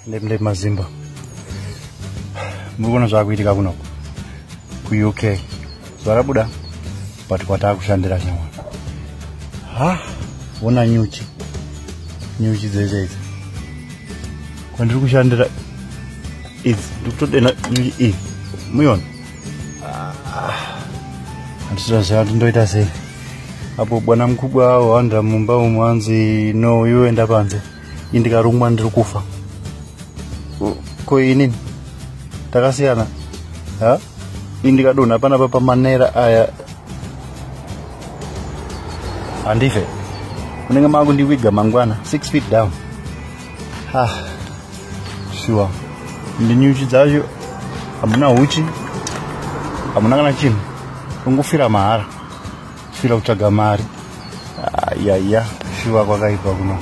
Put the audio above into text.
Ndep mazimba. Muri kuona zvakuitika kunoko kuUK. Zuva rabuda but kwataakushandira shamwari. Ha, ona nyuchi. Nyuchi dzese idzi. Kwandiri kushandira idzi ndikutodena nyuchi iyi. Muiona? Handitoziva kuti ndoita sei. Apo bwana mukubwa wawanda mumba umu hanzi no iwe enda panze. Indikarumwa ndiri kufa. Ko inini takasiyana ha indikadonha panapa pamanera aya handife unenge makundiwiga mangwana 6 feet down. Ha, sure, ndinyuchi dzacho hamuna huchi, hamuna kana chinhu, ungofira mahara, fira kutsvaga mari. Yaya, shuwa kwakaipa kuno.